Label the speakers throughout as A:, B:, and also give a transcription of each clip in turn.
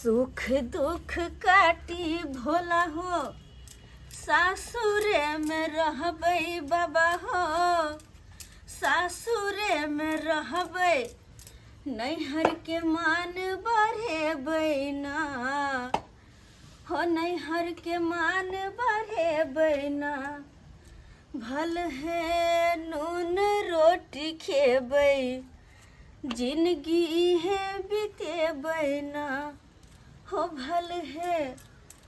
A: सुख दुख काटी भोला हो, सासुरे में रहबै बाबा हो, सासुरे में रहबै, नैहर के मान बढ़ेबै ना हो, नैहर के मान बढ़ेबै ना। भल है नून रोटी खेबै, जिंदगी है बितेबै ना हो, भल है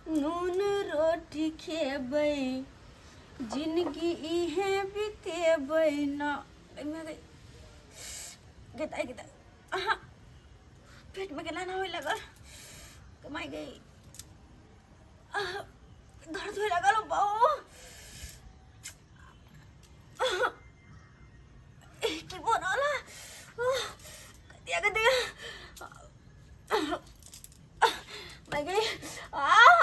A: नून रोटी खेबै, जिंदगी इहे बितेबै ना। एहिमे गई गेताई गेताई, आहा, पेट में केना ना होय लागल, कमाई गई, आह, दर्द होय लागल बाबू। आह, की बनल कतिया कतिया माई गई। आह,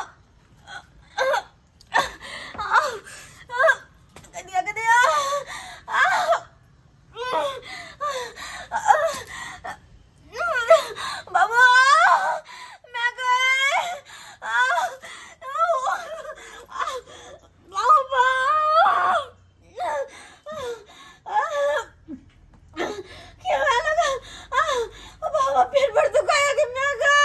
A: कतिया कतिया, बाबू मैं गए, बाबा क्या लगा, बाबा पेट भर दुखाया कि मैं गए।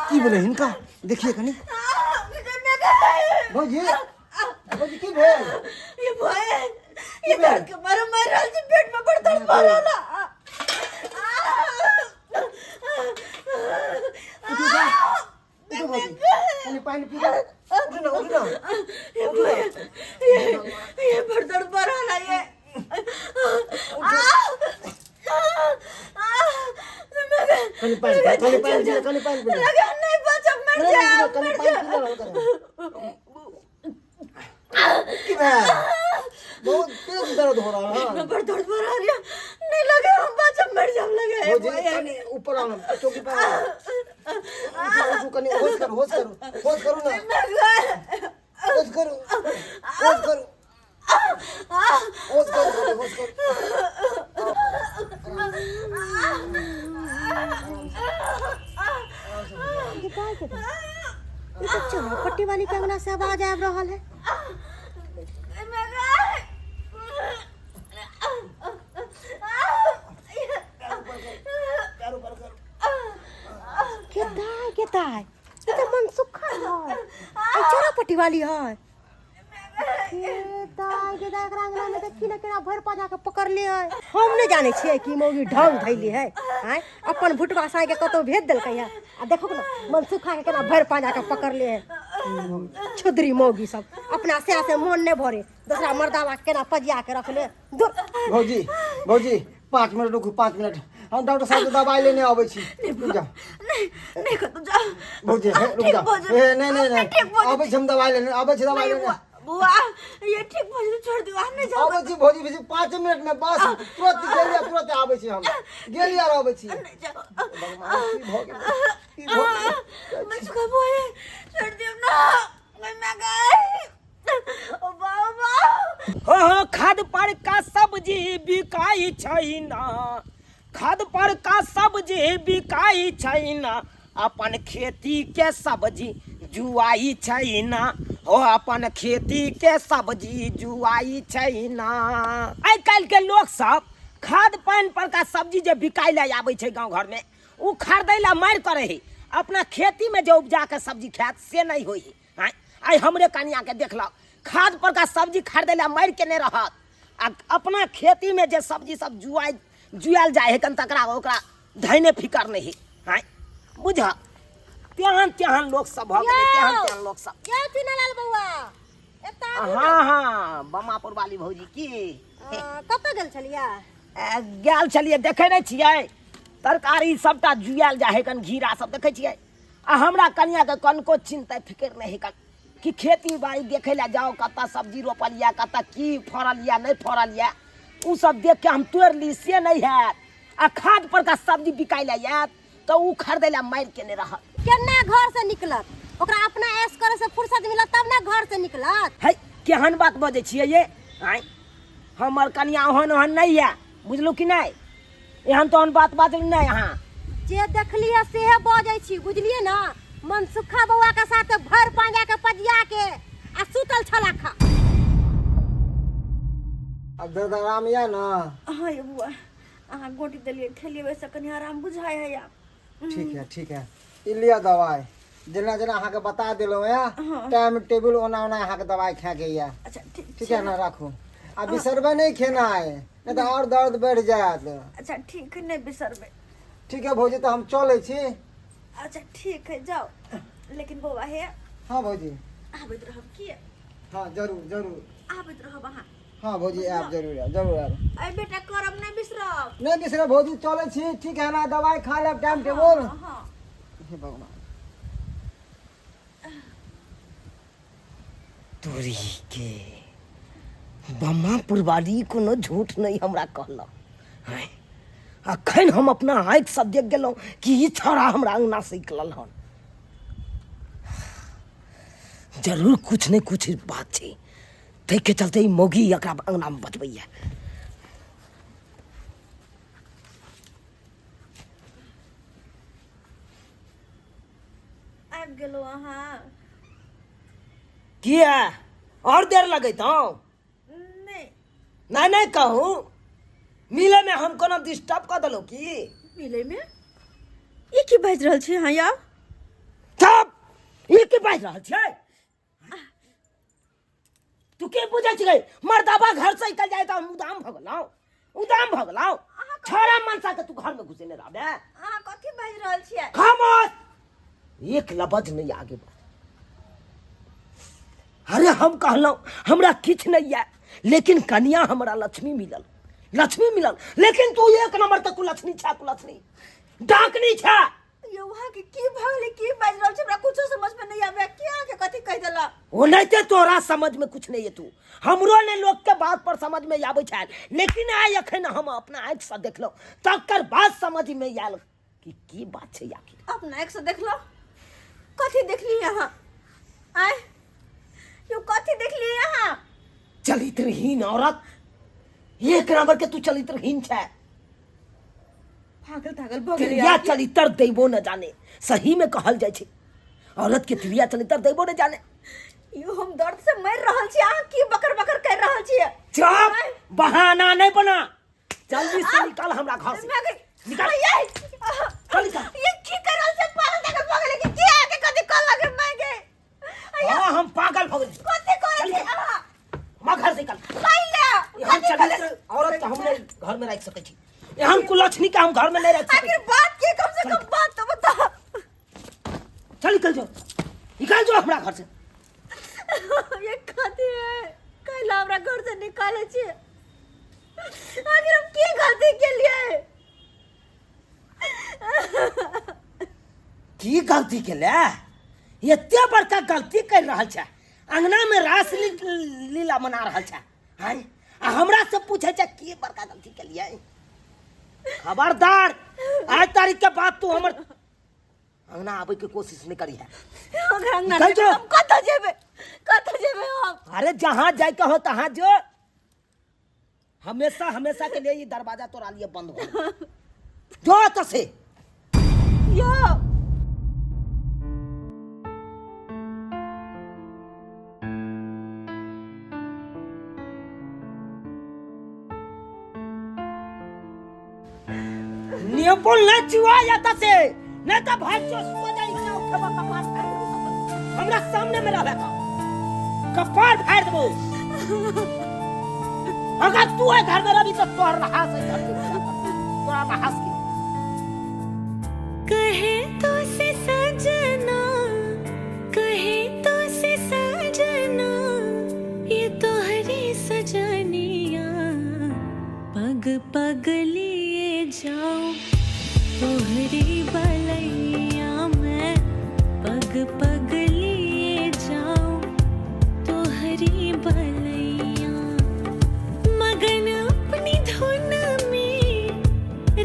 B: की भेलै हिनका? देखिए कनी भौजी, भौजी, की भेल?
A: ये भय ये दर्द के मारे मर रहल छी, पेट में बड़ दर्द भऽ रहल।
B: उठू जा, उठू भौजी, कनी पानि पी ले। उठू ना, उठू ना।
A: ये भय ये बड़ दर्द भऽ रहल है ये।
B: कनी पानि पी, कनी पानि पी, कनी पानि पी।
A: लगा नहीं बचब, मर
B: नहीं,
A: जाएब,
B: नहीं, कनी
A: मर
B: पानि
A: जाएब।
B: पी ले। की भेल? बहुत तेज दर्द हो रहा है।
A: पेट में बड़ दर्द भऽ रहल है, नहीं लगे हम बचब, मर जाब लगे है।
B: भौजी, कनी ऊपर आओ ना, चौकी पर आओ। उठो, उठो, कनी होश करो, होश करो, होश करो ना, होश करो, होश करो, होश करो, कनी होश करो।
C: ई तऽ चौपट्टी वाली के अंगना से आवाज आबि रहल है।
B: पैर ऊपर करो।
C: केताय केताय, ई तऽ मनसुखा है, ई चौरापट्टी वाली है। केताय केताय, एकरा अंगना में देखी ने केना भरि पाजा के पकड़ले है। हम नहि जानै छियै कि मौगी ढंग धैली है। आँय, अपन भुटवा साँइ के कतौ भेज देलकै है, आ देखो ने मनसुखा के केना भरि पाजा के पकड़ले है। छुद्री मौगी सब, अपना से से मोन नहि भरे, दोसरा मर्दावा के केना पजिया के रखले। दूर।
B: भौजी, भौजी, 5 मिनट रुकू, 5 मिनट, हम डॉक्टर साहब से दवाई लेने आबै छी, रुक जाओ।
A: नहीं नहीं, कतौ जाओ।
B: भौजी, हे, रुक
A: ठीक
B: जाओ।
A: भऽ जेतै।
B: हे, नहीं नहीं नहीं।
A: ठीक भऽ जेतै।
B: आबै छी हम दवाई लेने, आबै छी दवाई
A: नहीं
B: लेने।
A: बुआ, बुआ ये ठीक भऽ जेतै, छोड़ दियौ, हम नहीं जाओ।
B: आबै छी भौजी, भौजी, 5 मिनट में बस, तुरंत गेलियै, तुरंत आबै छी हम, गेलियै आर आबै छी।
A: नहीं जाओ।
B: भगवान, की भऽ गेलै, की भऽ गेलै?
A: मनसुखा बुआ, छोड़ दियौ ना, मैं गई, ओ बाबा।
D: हो हो, खाद पर का सब्जी बिकाई छै ना, खाद पर का सब्जी बिकाई छै ना, अपन खेती के सब्जी जुआई छै ना हो, अपन खेती के सब्जी जुआई छै ना। आइ काल्हि के लोक सब खाद पानि पर का सब्जी जे बिकाइ लए आबै छै गाँव घरमे, ओ खरीदै लए मारि करै है, अपना खेतीमे जे उपजा के सब्जी खायत से नहि होइ है। आँय, आइ हमरे कनियाके देखलक, खाद पर का सब्जी खरीदै लए मारि केने रहत, आ अपना खेतीमे जे सब्जी सब जुआइ जुआयल जाइ है कन, तकरा ओकरा धैने फिकर नहि है। आँय, बुझ, तेहन तेहन लोक सब भऽ गेलै, तेहन तेहन लोक सब।
C: यौ चुनालाल बौआ, एतऽ आबू ने।
D: हँ हँ, बमापुर वाली भौजी, की?
C: कतऽ गेल छलियै?
D: गेल छलियै, देखै नहि छियै, तरकारी सबटा जुआयल जाइ है कन, घिरा सब देखै छियै। आ हमरा कनियाके कनको चिन्ता फिक्र नहि है कन कि खेती बाड़ी देखै लए जाउ, कतऽ सब्जी रोपल यऽ, कतऽ की फड़ल यऽ, नहि फड़ल यऽ, ओ सब देख के हम तोड़ि ली, से नहि हैत। आ खाद पर का सब्जी बिकाइ लए आयत तऽ ओ खरीदै लए मारि केने रहत।
C: केना घर से निकलत? ओकरा अपना ऐश करे से फुर्सत मिलत तब ना घर से निकलत।
D: है, केहन बात बजै छियै ये? आँय, हमर कनिया ओहन ओहन नहि यऽ। बुझलहुँ कि नहि एहन तहन बात बाजल नहि अहाँ
C: जे देखलियै सेहे बजै छी बुझलियै ने मनसुखा बौआ के साथ भरि पाँजा के पजिया के आ सुतल छला खा
B: अब दर्द आराम यऽ ने
A: हाँ ये बुआ अहाँ गोटी देलियै खेलियै वैसे कनि आराम बुझाइ है आब
B: ठीक है ठीक है ई लिअ दवाइ जेना जेना अहाँके बता देलहुँ यऽ टाइम टेबुल ओना ओना अहाँके दवाइ खाएके यऽ
A: अच्छा ठीक
B: ठीक है ना राखू आ बिसरबै नहि खेनाइ नहि तऽ आओर दर्द बढ़ि जायत
A: अच्छा ठीक है नहि बिसरबै
B: ठीक है भौजी तऽ हम चलै छी
A: अच्छा ठीक है जाओ लेकिन बौआ हे
B: हाँ भौजी
A: आबैत रहब की
B: हाँ जरूर जरूर
A: आबैत रहब अहाँ
B: हाँ भौजी आयब जरूर आयब जरूर आयब
A: अरे बेटा करब नहि बिसरब
B: नहि बिसरब भौजी चलै छी ठीक है ना दवाइ खा लेब टाइम टेबुल
A: हाँ हाँ
B: हे भगवान
D: तोरी के बम्मा पुरवाली कोनो झूठ नहि हमरा कहलक आँय, अखन हम अपना आँखिसँ देख गेलहुँ कि ई छौड़ा हमरा अङ्गनासँ निकलल हन जरूर कुछ ने कुछ बात छै ताहिके चलते ई मौगी एकरा अङ्गनामे बचबैया
A: आबि गेलहुँ अहाँ
D: किया और देर लगैतहुँ
A: नहि
D: नहि नहि कहू मिलैमे हम कोनो डिस्टर्ब कऽ देलहुँ की
A: मिलैमे ई की बाजि रहल छी अहाँ यौ
D: चुप ई की बाजि रहल छियै तू के बुझै छियै मर्दाबा घर से निकल जाए तऽ हम उदाम भऽ गेलहुँ उदाम भऽ गेलहुँ छोड़ा मनसा के तू घर में घुसेने रहबे
A: अहाँ कथी बाजि रहल छियै
D: खामोश एक लबज नहीं आगे बढ़ अरे हम कहलहुँ हमरा किछु नहीं है लेकिन कनिया हमरा लक्ष्मी मिलल लक्ष्मी मिलल लेकिन तू एक नंबर तक कुलक्ष्मी छा कुलक्ष्मी डाकनी छा
A: यौ अहाँके की भऽ गेलै की बाजि रहल छी हमरा कुछो समझ में नहीं आबै की अहाँके कथी कहि देलक
D: ओनाहिते तोरा समझ में कुछ नहीं एतू हमरो ने लोग के बात पर समझ में आबै छै लेकिन आइ अखन हम अपना आँखि से देखलहुँ तकर बाद समझ में आयल कि की बात छै आखिर
A: अपना आँखि से देखलहुँ कथी देखली अहाँ आय यौ कथी देखली अहाँ
D: चरित्रहीन औरत एक नंबर के तू चरित्रहीन छै
A: पागल तागल भऽ गेलै
D: क्रिया चरित्र दैबो न जाने सही में कहल जाइ छै औरत के क्रिया चरित्र दैबो न जाने
A: यो हम दर्द से मरि रहल छी अहाँ की बकर बकर कर रहल छी
D: चुप बहाना नहीं बना जल्दी से निकल हमरा घर से निकल।
A: ये
D: चल निकल।
A: ये की कर रहल छी पागल तागल भऽ गेलै कि की आके कथी कल लगे मैं गे
D: हाँ हम पागल हो गेली
A: कथी करै
D: चल
A: छी
D: निकल।
A: अहाँ
D: हमरा घर से निकल
A: पहिले
D: एहन चरित्र औरत के हम नहीं घर में रख सकै छी एहन कुलक्षणी के हम घर में नहीं रख सकै
A: आखिर बात की कम से कम बात तो बता
D: छी। चल निकल जो निकल जो हमरा घर से
A: ये कथी है कैला हमरा घर से निकाले छी आखिर हम की गलती के लिए
D: की गलती केले एते बड़का गलती कर रहल छै अंगना में रास लीला मना रहल छै आँय आ हमरा से पूछे छै की बड़का गलती केलियै खबरदार आज तारीख के बाद तू हमर अंगना आबै के कोशिश नहीं करी है
A: ओकरा अंगना
D: निकल जो।
A: हम कतऽ जेबै कतऽ जेबै हम
D: अरे जहाँ जाय के हो तहाँ जो हमेशा हमेशा के लिए ये दरवाजा तोरा लिए बंद हो जो तो से
A: यो
D: नेबो नहीं चुआ जाता से नहीं तो भाग जो सो जाई ना उठबा कपार फाड़ देबो। हमरा सामने में रहबे का कपार फाड़ देबो अगर तू है घर में रही तो तोहर नहास है घर के पूजा कर तोरा नहास के
E: कहे तो से सजना कहे तो से सजना ये तोहरी सजनिया पग पग लिए जाऊं तोहरी बलैया मैं पग पग लिए जाऊं तोहरी बलैया मगन अपनी धुन में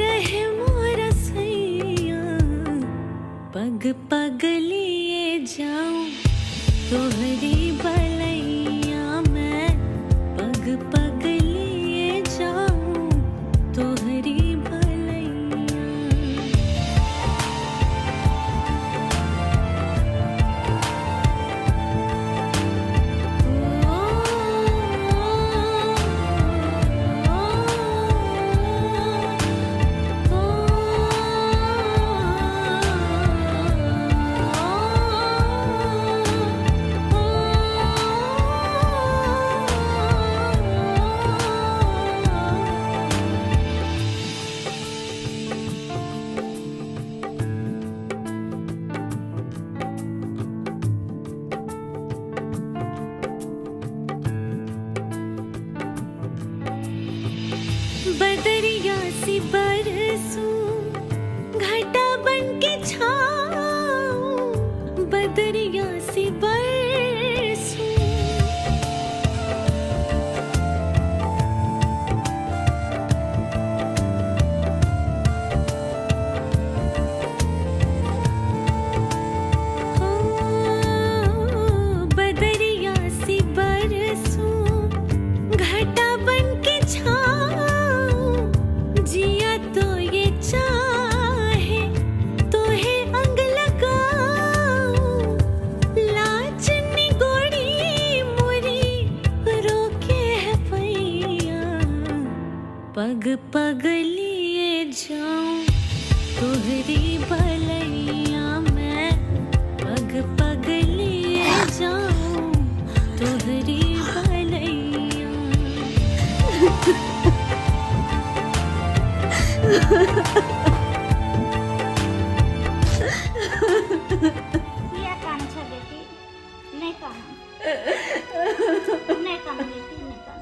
E: रहे मोरा सैया पग पग लिए जाऊं तोहरी बलैया मैं पग पग लिए जाऊं बदरिया सी बरसूं, घटा बन के छाऊं, बदरिया सी बरसूं। हो बदरिया सी बरसूं, घटा बन के छाऊं, जिया तो ये चाहे तो है अंग लगाऊं, लाज निगोड़ी मोरी रोके है पैया, पग पग लिए जाऊं तोहरी बलैया मैं, पग पग लिए जाऊं तोहरी बलैया।
F: किया कान छ बेटी? नहि कान, नहि कान बेटी, नहि कान।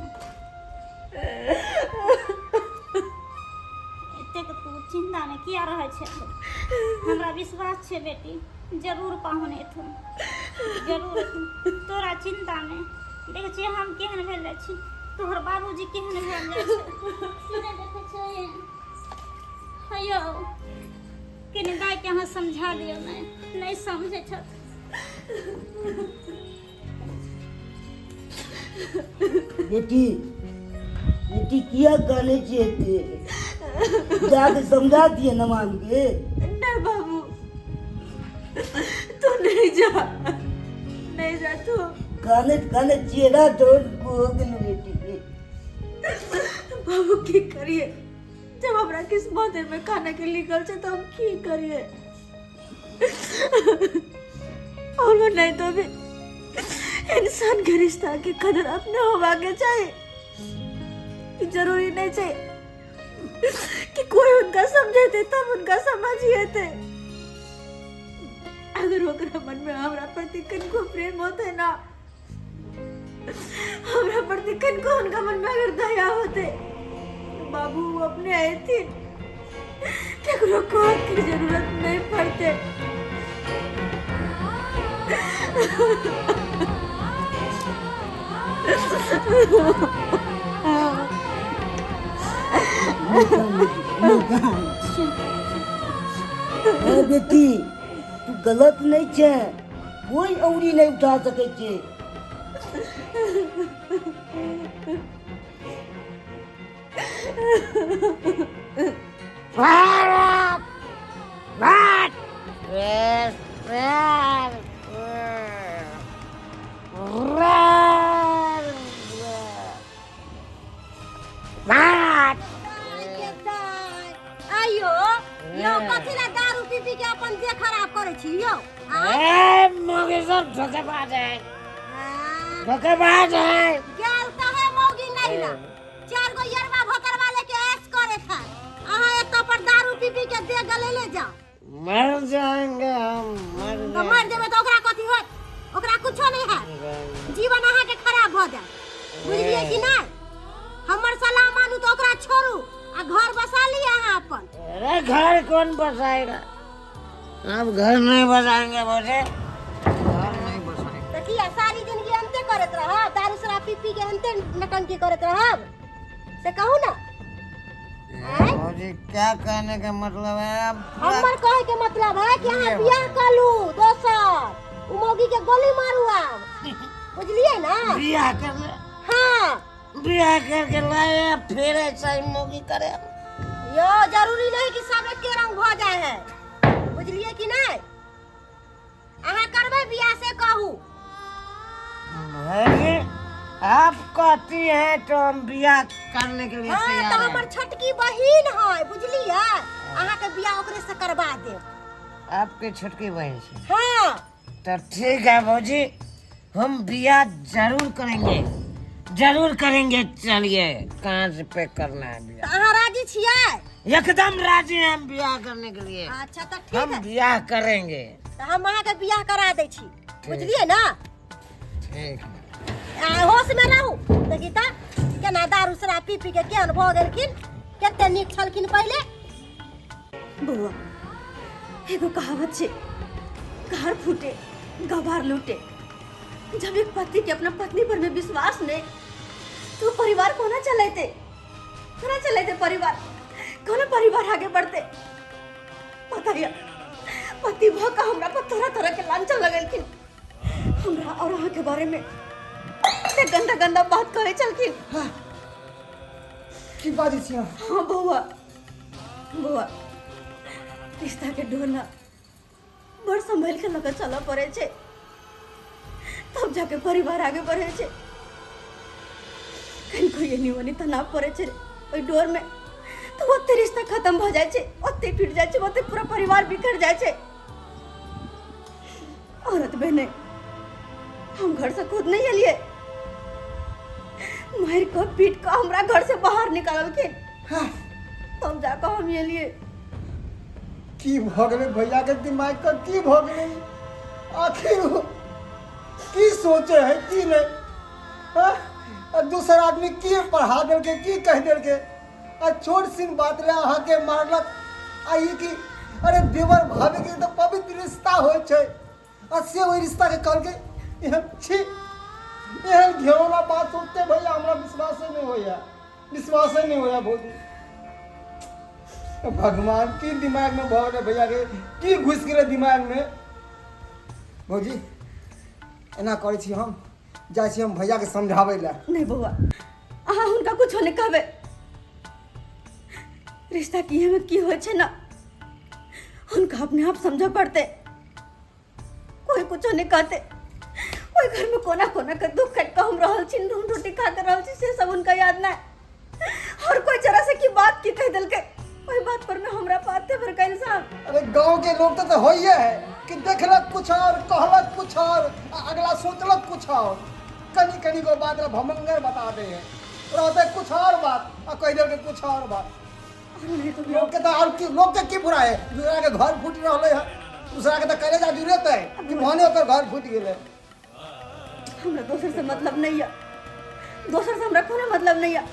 F: एतेक तू चिन्तामे किया रहै छै? हमरा विश्वास छै बेटी, जरूर पाहुन एथुन, जरूर एथुन। तोरा चिन्तामे देखै छियै हम केहन भेल जाइ छी, तोहर बाबूजी केहन भेल जाइ छै, से नहि देखै छै? हेयौ, कनि दाइके अहाँ समझा दियौ ने, नहि समझै छथि।
G: बेटी, बेटी, किया कानै छी एते? जाके समझा दिए न मामी के।
A: नहीं बाबू, तू नहीं जा, नहीं जा तू।
G: कानैत कानैत चेहरा तोर हो गेल बेटी।
A: बाबू, की करिए? जब हमरा किस्मत में खाना के लिखल छै तो हम की करिए? और वो नहीं तो भी इंसान के रिश्ता के कदर अपने होवा के चाहिए। जरूरी नहीं चाहिए कि कोई उनका समझे थे तब उनका समझिए थे। अगर ओकरा मन में हमरा प्रति कनको प्रेम होते ना, हमरा प्रति कनको उनका मन में अगर दया होते, तो बाबू वो अपने आए थे, केकरो कहे के जरूरत नहीं पड़ते।
G: ए बेटी, तू गलत नहीं छे, कोई औरी नहीं उठा सके छे।
C: आइयो यौ, कथी ला दारू पी पी के अपन देह खराब करै छी यौ?
D: ए मौगी सब धोखेबाज है।
C: हाँ,
D: धोखेबाज है।
C: गेल तऽ है मौगी नहीं ना, चार गो यरवा भतरवा लेके ऐश करे था। अहाँ एतऽ पर दारू पी पी के देह गलेले जाओ।
D: मर जाएंगे हम, मर
C: तऽ मर जेबै तऽ ओकरा कथी होत? ओकरा कुछो नहीं हैत, जीवन अहाँके खराब भऽ जायत, बुझलियै कि नहि? हमर सलाह मानू तऽ ओकरा छोड़ू आ घर बसा लिअ अहाँ अपन।
D: अरे घर कौन बसाएगा? अब घर नहीं बसाएंगे बोले, घर नहीं बसाएंगे।
C: तऽ किया सारी जिंदगी अंते करैत रहब? दारू शराब पी पी के अंते नटंकी करैत रहब, से कहू ना? आँय?
D: भौजी, क्या कहने का मतलब है अब?
C: हमर कहे के मतलब है कि अहाँ बियाह कर लू दोसर, उ मौगी के गोली मारू आब, बुझलियै ना?
D: बियाह कर ले?
C: हाँ।
D: बियाह करके लाए, फिर ऐसा ही मौगी करे?
C: यो जरूरी नहीं कि सब एके रंग भऽ जाए है, बुझलियै कि नहीं? अहाँ करबै बियाह से कहू।
D: भौजी, आप कहती हैं तो हम बियाह करने के लिए
C: हाँ,
D: तैयार
C: तऽ
D: हैं।
C: हमर छोटकी बहिन है, बुझलियै? अहाँके बियाह ओकरे से करबा देब।
D: आपके छोटकी बहन से?
C: हाँ।
D: तो ठीक है भौजी, हम बियाह जरूर करेंगे, जरूर करेंगे। चलिए, कहाँ से पे करना है
C: तऽ
D: बियाह?
C: अहाँ राजी छियै?
D: एकदम राजी हैं हम बियाह करने के लिए।
C: अच्छा, तऽ ठीक
D: हम
C: है।
D: बियाह करेंगे।
C: तऽ हम अहाँके बियाह करा दै छी, बुझलियै ना?
D: ठीक है।
C: आ होश में रहू। देखी तऽ केना दारू शराब पी पी के केहन भऽ गेलखिन। कते नीक छलखिन पहिले।
A: बौआ, एगो कहावत छै, घर फूटे गवार लूटे। जब एक पति के अपना पत्नी पर में विश्वास नहीं तो परिवार कोना चलेते, कोना चलेते परिवार, कोना परिवार आगे बढ़ते? पता है, पति भऽ कऽ हमरा पर तरह तरह के लांछन लगेलखिन। हमरा और अहाँ के बारे में एते गंदा गंदा बात कहै छलखिन।
B: की बाजै छी अहाँ?
A: हाँ बौआ, बौआ, रिश्ता के डोर ना बड़ संभल के लऽ चलऽ पड़ै छै, तब जाके परिवार आगे बढ़ै छै। कहीं कोई एनी ओनी तनाव पड़ै छै ओहि डोर में तऽ ओते रिश्ता खत्म भऽ जाइ छै, ओते टूटि जाइ छै, ओते पूरा परिवार बिखर जाइ छै। औरत बहने, हम घर से खुद नहीं एलिए, मारि कऽ पीट कऽ हमरा घर से बाहर निकाललखिन, तब जाकऽ हम एलिए।
B: की भऽ गेलै भैया के दिमाग के? की भऽ गेलै आखिर? ओ की सोचे है की नहीं? हाँ? आ दोसर आदमी की पढ़ा देलकै, की कहि देलकै? आ छोट सिन बात ले अहाँके मारलक। आ ई की, अरे देवर भाभी के तऽ पवित्र रिश्ता होइ छै, आ से ओहि रिश्ता के कहलकै एहन छी, एहन घिनौना बात सोचते भैया हमरा विश्वासे नहीं होइया, विश्वासे नहीं होइया भौजी। भगवान, की दिमाग में भऽ गेलै भैया के? की घुसि गेलै दिमाग में? भौजी, एना करै छी, हम जाइ छी हम भैया के समझाबै लए।
A: नहीं बौआ, अहाँ हुनका कुछो नहि कहबै। रिश्ता की में की होइ छै ना, हुनका अपने आप समझऽ पड़तै। कोई कुछो नहीं कहते। ओहि घर में कोना कोना के दुख काटि कऽ हम रहल छी, नून रोटी खा के रहल छी, से सब हुनका याद नहीं। और कोई जरा से की बात की कह देलकै, ओहि बात पर में हमरा पाते भर कैल साहब।
B: अरे गांव के लोग तो होइए है कि देखलक कुछ और, कहलक कुछ और, आ अगला सोचलक कुछ और। कनी कनी गो बात ला भमंगर बता दे है, रहते कुछ और बात आ कह देलकै कुछ और बात।
A: और नहीं तो
B: लोग के तो और की, लोग के की बुरा है? दूसरा के घर फूट रहले है, दूसरा के तो कलेजा जुड़ेत है कि भने ओकर घर फूट गेलै।
A: हमरा दोसर से मतलब नहीं है, दोसर से हमरा कोनो मतलब नहीं है।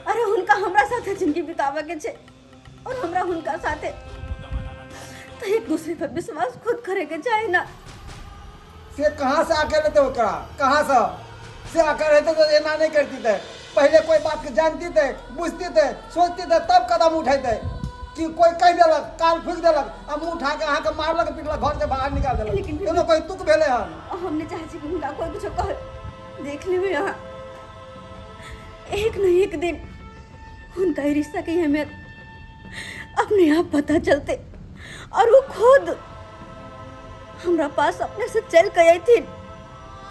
A: अरे हुनका हमरा साथे जिंदगी बितावे के छै और हमरा हुनका साथे, तो एक दूसरे पर विश्वास खुद करे के चाही ना।
B: से कहाँ से आके रहते ओकरा, कहाँ से से आके रहते तो एना नहीं करती थे। पहले कोई बात के जानती थे, बुझती थे, सोचती थे, तब कदम उठेते। कि कोई कह देलक, कान फूक देलक आ मुँह उठा के अहाँके मारलक पीटलक, घर से बाहर निकाल देलक,
A: लेकिन
B: एनो कोई तुक भेलै हन?
A: हम नहीं चाहे छी कि हुनका कोई कुछो कहे। देख लेबै अहाँ, एक न एक दिन हुनका ई रिश्ता के अहमियत अपने आप पता चलते और वो खुद हमरा पास अपने से चल के अयथिन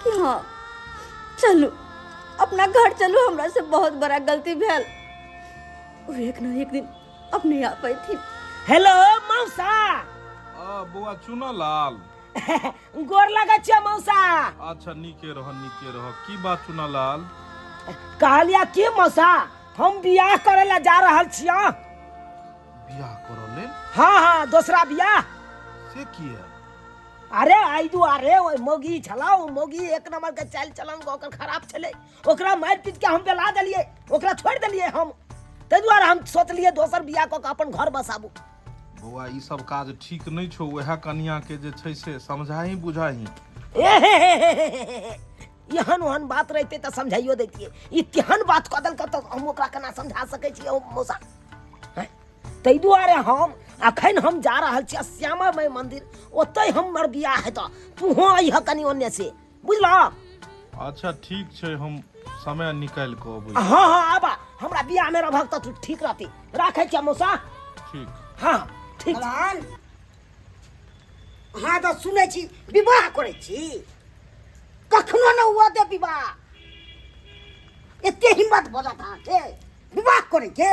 A: कि हाँ चलू, अपना घर चलू, हमरा से बहुत बड़ा गलती भेल। वो एक न एक दिन अपने आप अयथिन।
D: हेलो मौसा।
H: आ बौआ चुना लाल,
D: गोर लगै छियै मौसा।
H: अच्छा, नीके रह, नीके रह। की बात चुना लाल?
D: कहलिया की मौसा, हम बियाह करे ला जा रहल छियै।
H: बियाह करऽ लेल?
D: हाँ हाँ, दोसरा बियाह।
H: से किया?
D: अरे आई दुआरे ओहि मौगी छला, ओ मौगी एक नंबर के चालि चलन ओकर खराब छलै, ओकरा मारि पीट के हम बेला देलियै, ओकरा छोड़ि देलियै हम। ताहि दुआरे हम सोचलियै दोसर बियाह कऽ के अपन घर बसाबू।
H: बौआ, ई सब काज ठीक नहि छौ। वएह कनिया के जे छै से समझाही बुझाही।
D: एहे, एहन ओहन बात रहितै तऽ समझाइयो दैतियै, ई तेहन बात कऽ देलकै तऽ हम ओकरा केना समझा सकै छियै ओ मौसा? हैं? ताहि दुआरे हम अखन हम जा रहल छी श्यामा माई मंदिर, ओतहि हमर बियाह हेतऽ। तूहो अइह कनि ओन्ने से, बुझलह?
H: अच्छा ठीक छै, हम समय निकालि कऽ अबै छी।
D: हाँ हाँ, आबा, हमरा बियाह में रहबहक तऽ तू ठीक रहती। राखै छियै मौसा।
H: ठीक।
D: हाँ ठीक छै।
G: भगवान, अहाँ तऽ सुनै छी विवाह करै छी, कखनो न हुआ दे विवाह। एते हिम्मत भऽ जात अहाँके विवाह करे के?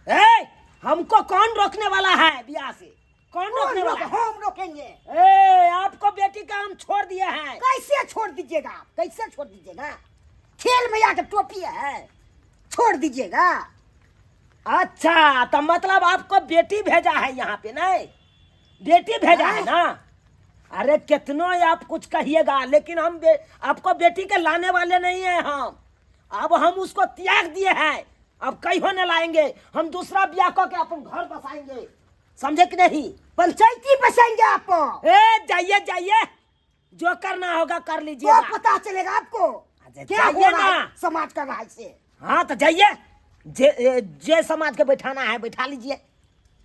D: ए, हमको कौन रोकने वाला है बियाह से? कौन रोकने वाला है?
G: हम रोकेंगे।
D: ए, आपको बेटी का हम छोड़ दिए हैं।
G: कैसे छोड़ दीजिएगा आप? कैसे छोड़ दीजिएगा? खेल में आके टोपी है, छोड़ दीजिएगा?
D: अच्छा, तो मतलब आपको बेटी भेजा है यहाँ पे? नहीं, बेटी भेजा है ना? अरे कितनो आप कुछ कहिएगा, लेकिन हम आपको बेटी के लाने वाले नहीं हैं हम। अब हम उसको त्याग दिए हैं। अब कहीं न लाएंगे हम, दूसरा ब्याह कऽ के अपन घर बसाएंगे, समझे कि नहीं?
G: पंचायती बसाएंगे आपको।
D: ए जाइए जाइए, जो करना होगा कर लीजिए।
G: तो पता चलेगा आपको
D: अच्छा,
G: क्या हो
D: जाइए
G: रहा है
D: ना।
G: समाज का राय से।
D: हाँ तो जाइए, जे जे समाज के बैठाना है बैठा लीजिए।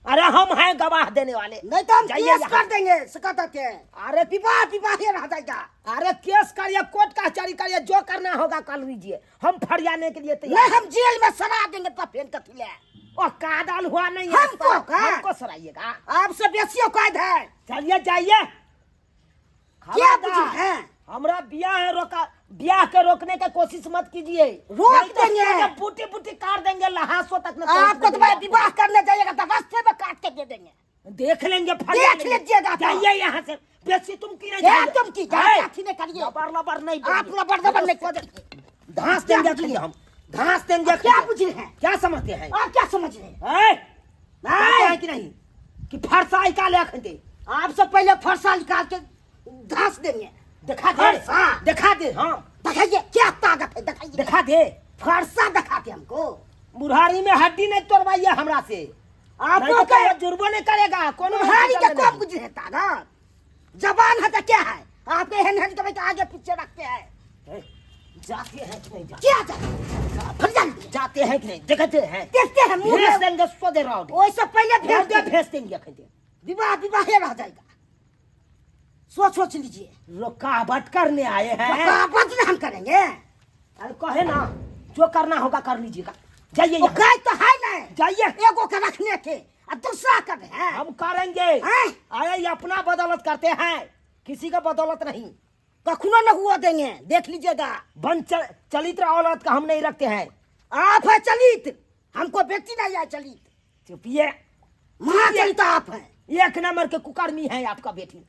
D: अरे हम हैं गवाह देने वाले।
G: नहीं तो हम
D: जाइए
G: केस
D: यहाँ।
G: कर देंगे, शिकायत है।
D: अरे
G: विवाह विवाह ही रह जाएगा।
D: अरे केस करिए, कोर्ट कचहरी करिए, जो करना होगा कर लीजिए, हम फरियाने के लिए तैयार।
G: नहीं हम जेल में सड़ा देंगे तो फिर कथी ले।
D: ओ कादल हुआ नहीं है।
G: हमको का?
D: हमको सराइएगा?
G: आपसे बेसी औकात है।
D: चलिए जाइए।
G: क्या
D: खबरदार।
G: बुझी है?
D: हमरा बियाह है रोका, बियाह के रोकने का कोशिश मत कीजिए।
G: रोक
D: नहीं तो
G: देंगे।
D: सीधे बूटी बूटी काट देंगे, लहासों तक न पहुंचने
G: आपको तो
D: देंगे।
G: भाई विवाह करने जाइएगा तो रास्ते में काट के दे देंगे।
D: देख लेंगे, फरिया
G: देख
D: लेंगे।
G: लीजिएगा तो।
D: जाइए यहाँ से, बेसी तुम की नहीं
G: क्या
D: जाइए।
G: तुम की? जाइए,
D: है।
G: अथी नहीं करिए।
D: लबर लबर नहीं
G: आप
D: बोलिए।
G: लबर लबर नहीं करिए।
D: धांस देंगे अखनी हम, धांस देंगे
G: क्या
D: अखनी।
G: बुझ रहे हैं?
D: क्या समझते हैं
G: आप? क्या समझ रहे हैं?
D: है? समझते हैं कि नहीं कि फरसा निकाले अखन दे?
G: आपसे पहले फरसा निकाल के धांस देंगे।
D: दिखा दे।
G: फरसा।
D: दिखा दे। हाँ
G: दिखाइए क्या ताकत है, दिखाइए।
D: दिखा दे।
G: फरसा दिखा दे हमको।
D: बुढ़ारी में हड्डी नहीं तोड़वाइए हमरा से।
G: आपको
D: नहीं तो
G: क्या-
D: कहियो जुर्मो नहीं करेगा कोनो।
G: बुढ़ारी के
D: हड्डी
G: कौन बुझ रहे ताकत? जबान है तो क्या है? आपके हेन हेन के आगे पीछे रखते हैं।
D: नहीं। जाते हैं कि नहीं जाते?
G: क्या जाते? फिर जाते
D: जाते हैं कि नहीं देखते हैं।
G: देखते हैं मुंह
D: भेज
G: में।
D: देंगे सो दे रहा हूँ।
G: ओइसे पहले भेज
D: भेज दे,
G: देंगे।
D: भेज देंगे अखन दे।
G: विवाह विवाह ही रह जाएगा, सोच सोच लीजिए।
D: रुकावट करने आए हैं।
G: रुकावट नहीं हम करेंगे।
D: अरे कहे ना, जो करना होगा कर लीजिएगा, जाइए
G: वो
D: यहाँ।
G: गाय तो है नहीं।
D: जाइए।
G: एगो के रखने के और दूसरा कर रहे हैं।
D: हम करेंगे।
G: हैं?
D: अरे ये अपना बदौलत करते हैं, किसी का बदौलत नहीं।
G: कखनो न हुआ देंगे, देख लीजिएगा।
D: बन चलित्र औरत का हम नहीं रखते हैं।
G: आप है चलित, हमको बेटी नहीं है चलित।
D: चुपिए।
G: माँ चलित आप है।
D: एक नंबर के कुकर्मी है आपका बेटी।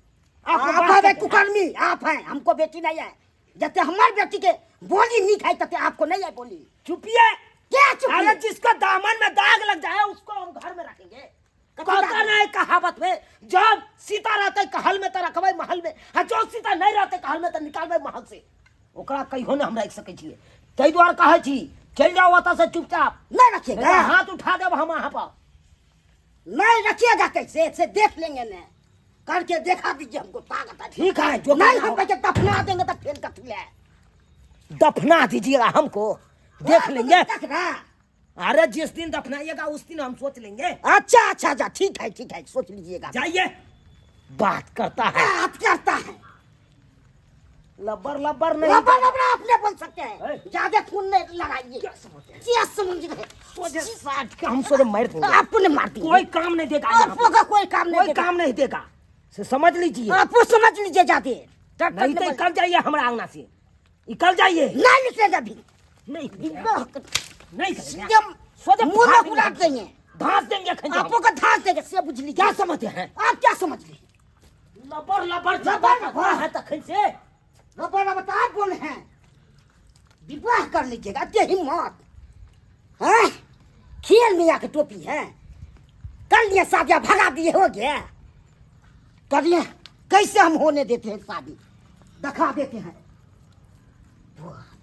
D: आपको
G: आप
D: बात
G: है
D: करते हैं।
G: कुकर्मी आप हैं, हमको बेटी नहीं है। जते हमार बेटी के बोली नहीं खाई तते आपको नहीं है बोली।
D: चुपिए।
G: क्या चुपिए?
D: अरे जिसको दामन में दाग लग जाए उसको हम घर में रखेंगे।
G: कथी
D: कहता
G: दाग?
D: ना है कहावत में, जब सीता रहते कहल में तो रखबै महल में, आ जो सीता नहीं रहते कहल में तो निकालबै महल से। ओकरा कहियो ने हम राखि सकै छियै। ताहि दुआरे कहै छी चलि जाओ ओतऽ से चुपचाप।
G: नहीं रखिएगा।
D: नहीं तऽ हाथ उठा देब हम अहाँ पर।
G: नहीं रखिएगा कैसे से देख लेंगे ने, करके देखा दीजिए हमको ताकत है।
D: ठीक है, जो
G: नहीं
D: करना
G: हम
D: होगा।
G: कहे दफना देंगे तो फिर कथी ले।
D: दफना दीजिएगा हमको, देख लेंगे।
G: देख रहा।
D: अरे जिस दिन दफनाइएगा उस दिन हम सोच लेंगे।
G: अच्छा अच्छा अच्छा, ठीक है ठीक है, सोच लीजिएगा।
D: जाइए। बात करता है।
G: बात करता है।
D: लबर लबर नहीं।
G: लबर लबर आप नहीं बोल सकते हैं।
D: ए?
G: ज्यादा खून नहीं लगाइए।
D: क्या समझते हैं?
G: क्या समझ रहे हैं?
D: सोचे साठ के हम सोचे मार देंगे।
G: आपको नहीं मार देंगे।
D: कोई काम नहीं देगा यहाँ
G: आपको का कोई काम नहीं
D: कोई
G: देगा।
D: काम नहीं देगा, से समझ लीजिए।
G: आपको समझ लीजिए जाते।
D: नहीं तो निकल जाइए हमारा अंगना से, निकल जाइए।
G: नहीं निकलेगा भी।
D: नहीं
G: विवाह कर-
D: नहीं करेंगे।
G: एकदम
D: सोचे
G: मुंह में
D: फाड़
G: उलाट
D: देंगे।
G: देंगे।
D: धांस देंगे खंजा।
G: आपको का धांस देंगे, से बुझ लीजिए।
D: क्या समझते हैं?
G: आप क्या समझ रहे हैं?
D: लबर लबर
G: लबर
D: लबर
G: लबर।
D: है तखन से।
G: लबर लबर आप बोल रहे हैं। विवाह कर लीजिएगा, इतनी हिम्मत हैं? खेल में आके टोपी है कर लिया शादी, भगा दिए हो गया करिए। कैसे हम होने देते हैं शादी, दिखा देते हैं।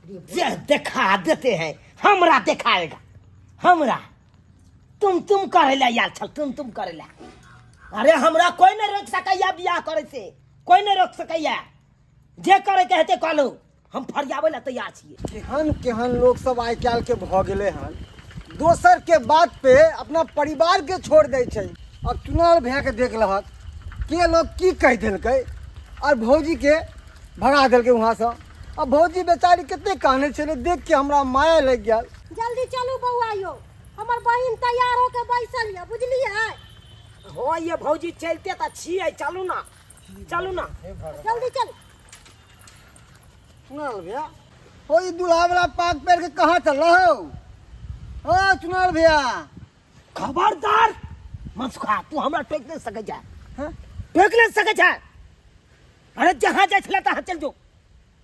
D: जे दिखा देते हैं, हमरा दिखाएगा हमरा। तुम तुम करे ला यार छल, तुम तुम करे ला। अरे हमरा कोई नहीं रोक सकैया बियाह करे से, कोई नहीं रोक सकैया। जे करे के हेतै कहलहुँ, हम फरियाबै ला तैयार छियै।
B: केहन केहन लोग सब आइ काल्हि के भऽ गेलै हन, दोसर के बात पे अपना परिवार के छोड़ दै छै। अब चुनाव भैया के देख लहक के लोग की कहि देलकै और भौजी के भगा देलकै वहाँ से। अब भौजी बेचारी कते कानै छलै, देख के हमरा माया लागि गेल।
C: जल्दी चलू बौआ यौ, हमर बहिन तैयार होके बैसल यऽ, बुझलियै?
D: हो ये भौजी चलते तऽ छियै, चलू ना चलू ना
C: जल्दी चलू।
B: चुनाव भैया ओ ई दूल्हा वाला पाग पहिर के कहाँ चल रहा हो? ओ चुनाव भैया
D: खबरदार मनसुखा, तू हमरा टोकि नहि सकै छै।
B: हाँ?
D: टोकि नहि सकै छै। अरे जहाँ जाइ छलै तहाँ चलि जो,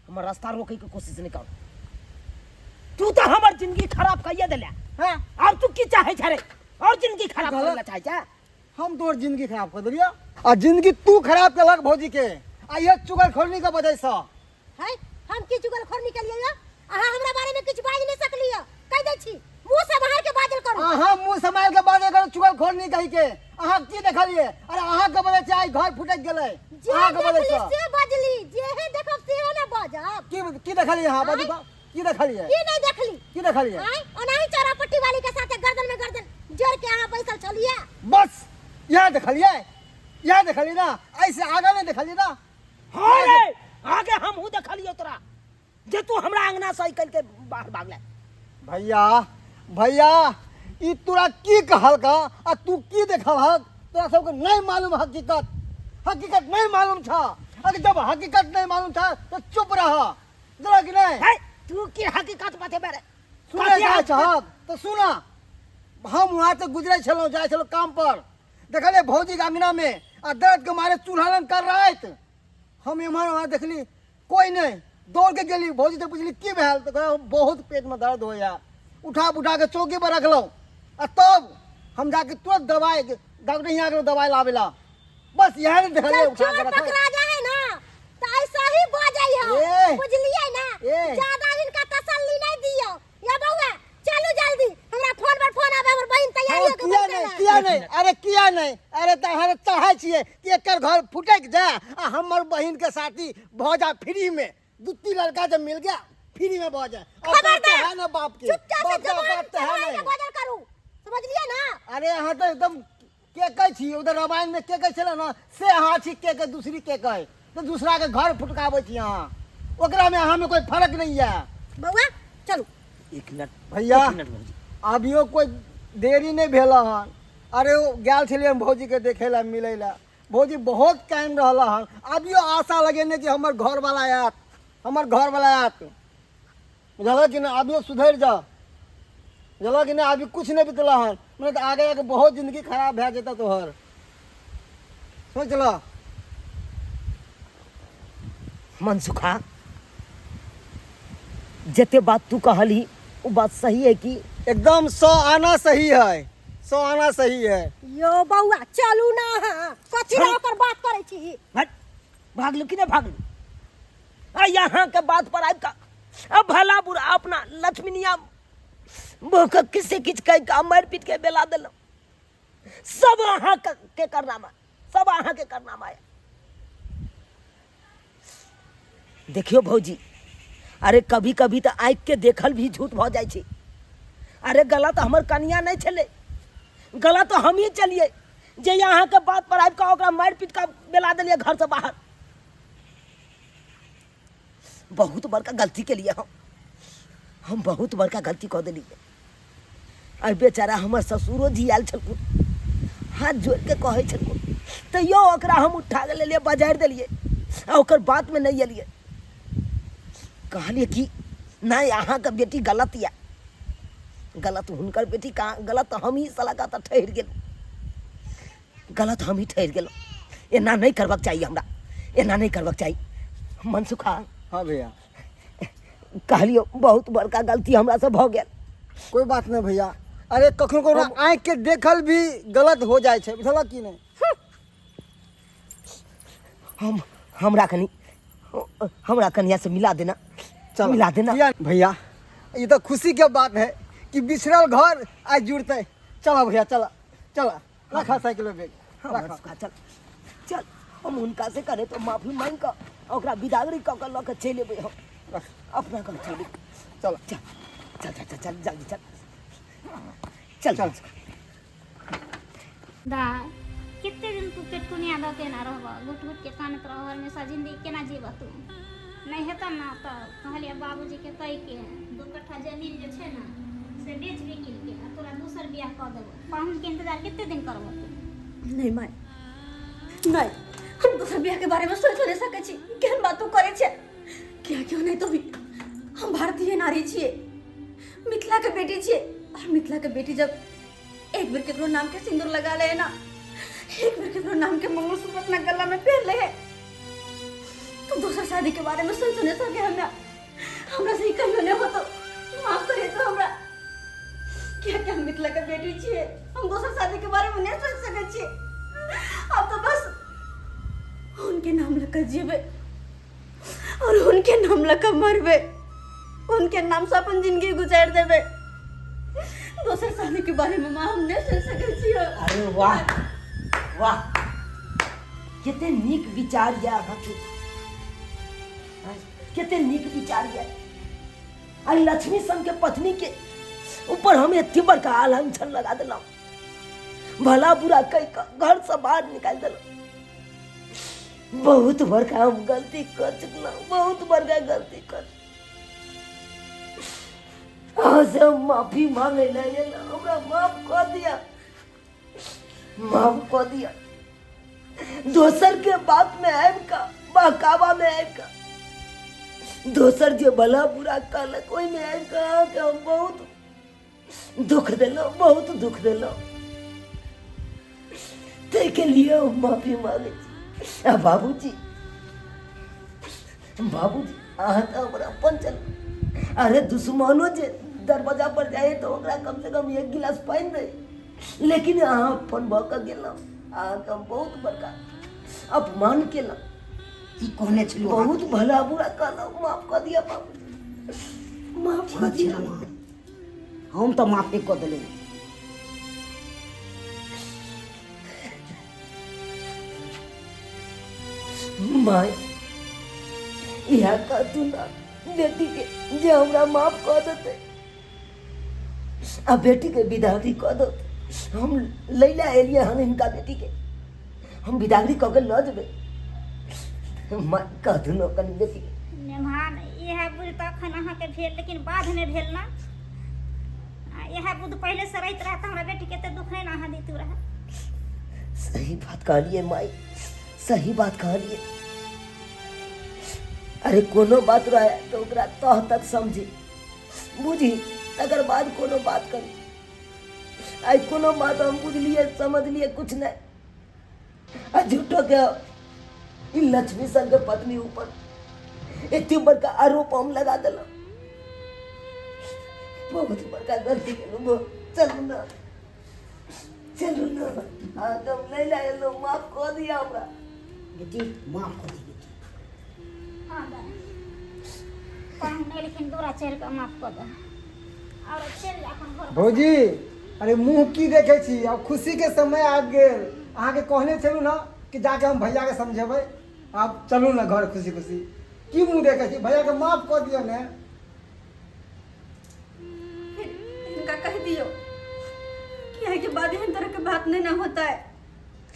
D: हमर रास्ता रोकै के कोशिश नहि कर। तू तऽ हमर जिंदगी खराब कइए देले।
B: हाँ?
D: आब तू की चाहै छै रे? और जिंदगी खराब
B: गलत।
D: करै लए चाहै छै?
B: हम तोहर जिंदगी खराब कर देलियौ आ जिंदगी तू खराब केलक भौजी के, आ ये चुगलखोरनी के वजह से।
C: है हम की चुगलखोरनी केलियै? अहाँ हमरा बारे में किछु बाजि नहि सकलियै, कहि दै छी मुंह सम्हार के बाजल करू।
B: अहाँ मुंह सम्हार के बाजल करू, चुगलखोर नहीं कही के। अहाँ की देखलिए? अरे अहाँ के बजै छै आइ घर फुटक गेलै।
C: जे
B: अहाँ के बजै
C: देखली
B: छै
C: से बजली, जेहे देखब सेहे ने बजब।
B: की की देखलिए अहाँ बाजू तऽ, की देखलिए?
C: की नहीं देखली?
B: की देखलिए?
C: आय ओनाही चौरा पट्टी वाली के साथे गर्दन में गर्दन जोड़ के अहाँ बैसल छलिए।
B: बस इएह देखलिए, इएह देखलिए ना, ऐसे आगा नहीं देखलिए ना।
D: हाँ रे, आगे हमहूँ देखलियो तोरा जे तू हमरा अंगना से निकल के बाहर भागले।
B: भैया भैया ई तोरा की कहलका आ तू की देखलहक? तोरा सबके नहीं मालूम हकीकत, हकीकत नहीं मालूम था। अगर जब हकीकत नहीं मालूम था तो चुप रह, जरा कि नहीं?
D: हे, तू की हकीकत बतेबे रे?
B: सुनै
D: कथी
B: जाइ
D: हकीकत?
B: छहक तऽ सुना, हम वहाँ से गुजरै छलहुँ, जाइ छलहुँ काम पर, देखलियै भौजीके अंगनामे आ दर्द के मारे चूल्हा लग कर राति। हम एम्हर ओम्हर देखली कोई नहीं, दौड़ के गेली भौजी से पुछली की भेल, तऽ कहलक बहुत पेट में दर्द होइया। उठा उठा के चौकी पर रखलहुँ आ तब हम जाके तुरंत दवाई डॉक्टर यहाँ गेलहुँ दवाई लाबे ला। बस इएह ने देखलियै
C: जब
B: उठा के
C: चोर
B: रखल।
C: पकड़ा जाए है ना तो ऐसा ही बजै है,
B: ए।
C: बुझलियै ना?
B: ए।
C: ज्यादा इनका तसल्ली नहीं दियो। या बउआ चलू जल्दी, हमरा फोन पर फोन आवे, हमर बहिन तैयारी
B: हाँ,
C: हो के
B: किया
C: बैठल
B: नहीं,
C: है।
B: किया नहीं, अरे किया नहीं, अरे तऽ अहाँ चाहै छियै कि एकर घर फुटक जाए आ हमर बहिन के साथी भऽ जाए फ्री में, दू तीन लड़का जब मिल गया फ्री में भऽ जाए। औकात तो है ना बाप के,
C: चुपचाप से
B: बाप के
C: जबान
B: औकात तो है
C: चलाए के
B: नहीं।
C: बजल करू, समझलियै ना?
B: अरे अहाँ तऽ एकदम के कहै छी, उधर रामायण में के कहै छलै ना से अहाँ छी के के दूसरी के कहै, तऽ दूसरा के घर फुटकाबै छी अहाँ, ओकरा में अहाँ में कोई फर्क नहीं है।
C: बउआ चलू।
D: एक मिनट
B: भैया,
D: एक मिनट भौजी।
B: अभियो कोई देरी नहीं भेल हन। अरे ओ गेल छलियै हम भौजीके देखै लए, मिलै लए, भौजी बहुत कानि रहल हन। अभियो आशा लगेने कि हमर घरवाला आयत, हमर घरवाला आयत, बुझलक कि नहि? अभियो सुधरि जा, बुझलक कि नहि? अभी कुछ नहीं बीतल हन, मतलब तऽ आगे जाके बहुत जिंदगी खराब भए जेतौ तोहर, सोच ल।
D: मनसुखा, जते बात तू कहली वो बात सही है कि?
B: एकदम 100 आना सही है, 100 आना सही है।
C: यो बउआ चलू ना, अहाँ कथी
D: चलू।
C: ओकर बात करै छी?
D: हट, भागलू कि नहीं भागलू? आ यहाँ के बात पर आबि कऽ आ भला बुरा अपना लक्ष्मीनिया भूख किसे किछु कहि कऽ मारि पीट के बेला देलहुँ। सब अहाँ के करनामा, सब अहाँ के करनामा है। देखियो भौजी, अरे कभी कभी तऽ आँखि के देखल भी झूठ भऽ जाइ छै। अरे गलत हमर कनिया नहि छलै, गलत हमही चलिए जे अहाँके बात पर आबि कऽ ओकरा मारि पीट कऽ बेला देलियै घरसँ बाहर। बहुत बड़का गलती केलियै हम बहुत बड़का गलती कऽ देलियै। आ बेचारा हमर ससुरो जी आयल छलखुन, हाथ जोड़ि कऽ कहै छलखुन, तैयो ओकरा हम उठा कऽ लेलियै, बजारि देलियै आ ओकर बातमे नहि एलियै। कहलियै कि नहि अहाँके बेटी गलत यऽ, गलत हुनकर बेटी कहाँ गलत, हमही साला का तऽ ठहरि गेलहुँ, गलत हमही ठहरि गेलहुँ। एना नहि करबाक चाही हमरा, एना नहि करबाक चाही। मनसुखा।
B: हाँ भैया।
D: कहलियो बहुत बड़का गलती हमरा से भऽ गेल।
B: कोई बात नहीं भैया, अरे कखनो कखनो आँखि के देखल भी गलत हो जाइ छै, बुझलक कि नहि?
D: हम हमरा कनी हमरा कनिया से मिला देना,
B: चलो,
D: मिला देना।
B: किया भैया, ये तो खुशी के बात है कि बिछड़ल घर आज जुड़ते। चलो भैया, चलो चलो, रखा साइकिल में बैग,
D: हाँ,
B: रखा।
D: मनसुखा, चल चल, हम हुनका से करे तो माफी मांग कऽ ओकरा बिदागरी कऽ कऽ लऽ कऽ चलि एबै हम अपना घर चलि।
B: चल
D: चल चल चल चल चल जल्दी चल चल
B: चल।
F: दाय कते दिन तू पेटकुनिया दऽ के एना रहबह, घुटि घुटि के कानैत रहबह, हमेशा जिंदगी केना जीबह तू? नहि हेतऽ ने तऽ कहलियै बाबूजीके कहि के 2 कट्ठा जमीन जे छै ने से बेच बिकिन के आ तोरा दोसर बियाह कऽ देबौ। पाहुनके इंतजार कते दिन करबह तू?
A: नहीं माय, नहीं, हम दोसर बियाह के बारे में सोच नहीं सकै छी। केहन बात तू करै छै? किया क्यों नहीं तो भी हम भारतीय नारी छियै, मिथिला के बेटी छियै, और मिथिला के बेटी जब एक बेर केकरो नाम के सिंदूर लगा ले ना, एक बेर केकरो नाम के मंगलसूत्र अपना गला में पहन ले है, तो दोसर शादी के बारे में सोच नहीं सके। हमरा हमरा से ई कहियो नहीं होतो, माफ करे तो हमरा। क्या क्या हम मिथिला के बेटी छियै, हम दोसर शादी के बारे में नहीं सोच सकै छियै। अब तो बस उनके नाम लग जीवे और उनके नाम लग मरबे, उनके नाम से अपन जिंदगी गुजार देबे। दोसर शादी के बारे में माँ हम नहीं सोच सकै छियै।
G: अरे वाह वाह, कते नीक विचार यऽ अहाँके, कते नीक विचार यऽ। आइ लक्ष्मी सन के पत्नी के ऊपर हम एते बड़का लांछन लगा देलहुँ, भला बुरा कहि कऽ घर से बाहर निकालि देलहुँ। बहुत बड़का हम गलती कर चुकलहुँ, बहुत बड़का गलती कर। अहाँ से हम माफी मांगे लए एलहुँ, हमरा माफ कऽ दिअ, माफ कऽ दिअ। दोसर के बात में आबि कऽ, बहकावा में आबि कऽ, दोसर जे भला बुरा कहलक ओहिमे आबि कऽ अहाँके हम बहुत दुख देलहुँ, बहुत दुख देलहुँ। ताहिके लिए हम माफी मांगै छी। आ बाबूजी, बाबूजी अहाँ तऽ हमर अपन छलहुँ। अरे दुश्मनो जे दरवाजा पर जाइ तऽ ओकरा कम से कम एक गिलास पानि दै, लेकिन अहाँ अपन भऽ कऽ गेलहुँ। अहाँके हम बहुत बड़का अपमान केलहुँ। की कहने छलहुँ? बहुत भला बुरा कहलहुँ। माफ कऽ दिअ बाबूजी, माफ कऽ दिअ।
D: हम तऽ माफे कऽ देलहुँ।
G: माय, इएह कहतू ना बेटीके जे हमरा माफ कऽ देतै आ बेटीके विदागरी कऽ दो। हम लै लए एलियै हन हिनका बेटीके, हम विदागरी कऽ के लऽ जेबै। माय, कहथुन ने कनि बेटीके।
F: मेहमान, इएह बुद्धि तऽ अखन अहाँके भेल, लेकिन बादमे भेल ना। आ इएह बुद्धि पहिलेसँ रहैत रहए तऽ हमरा बेटीके एते दुख नहि ने अहाँ दैतु रहए।
G: सही बात कहलियै माय, सही बात कहलियै। अरे कोनो बात रहे तऽ ओकरा तह तक समझी बुझी, तकर बाद कोनो बात करी। आइ कोनो बात हम बुझलियै समझलियै कुछ नहि, आ झूठो के ई लक्ष्मी संग के पत्नी ऊपर एते बड़का आरोप हम लगा देलहुँ। बहुत बड़का गलती केलहुँ। चलू ना, चलू ना, अहाँके हम नहि लए एलहुँ, माफ कऽ दिअ हमरा।
D: बेटी, माफ कऽ दी बेटी।
F: हाँ दाइ, पाहुन एलखिन, दूरा चढ़ि कऽ माफ कऽ दे आओर चलि जा अपन घर।
I: भौजी, अरे मुँह की देखै छी? आब खुशीके समय आबि गेल। अहाँके कहने छलहुँ ने कि जाके हम भैयाके समझेबै। आब चलू ने घर खुशी खुशी। की मुँह देखै छी? भैयाके माफ कऽ दियौ ने।
A: फिर हिनका कहि दियौ कि एहिके बाद एहन तरह के बात नहीं ना होता है।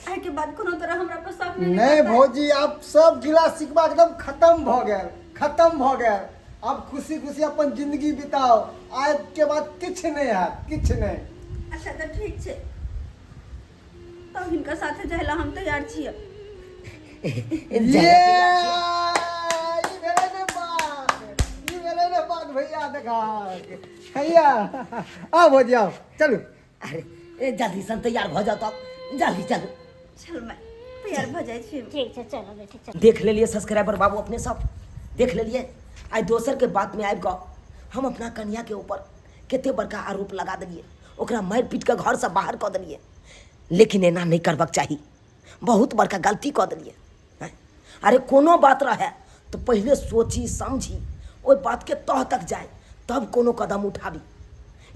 A: एहिके बाद कोनो तरह हमरा पर शक नहीं
I: नहीं
A: करता है।
I: भौजी, आब सब गिला शिकवा एकदम खत्म भऽ गेल, खत्म भऽ गेल। आब खुशी खुशी अपन जिंदगी बिताओ। आब के बाद किछु नहि हैत, किछु नहि।
A: अच्छा तऽ ठीक छै, तब हिनका साथे जाय ला हम तैयार छियै।
I: ये ई भेलै ने बात, ई भेलै ने बात भैया। देखा भैया, आउ भौजी, आउ, चलू।
G: अरे ए जल्दी सन तैयार भऽ जाओ तब, जल्दी चलू।
A: चल मैं तैयार भऽ जाइ छी।
F: ठीक छै, चलो बेटी चलो।
D: देख लेलिए सब्सक्राइबर बाबू, अपने सब देख लेलिए। आइ दोसर के बात में आबि कऽ हम अपना कन्या के ऊपर कते बड़का आरोप लगा देलिए, ओकरा मारि पीट कऽ घर से बाहर कऽ देलिए। लेकिन एना नहि करबाक चाही, बहुत बड़का गलती कऽ देलिए। अरे कोनो बात रहे तऽ पहिले सोची समझी, ओहि बातके तह तक जाय तब कोनो कदम उठाबी।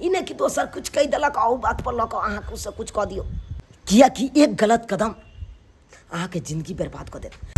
D: ई नहि कि दोसर किछु कहि देलक आ ओहि बात पर लऽ कऽ अहाँ किछु से किछु कऽ दियौ, किएकि एक गलत कदम अहाँके जिंदगी बर्बाद कऽ देत।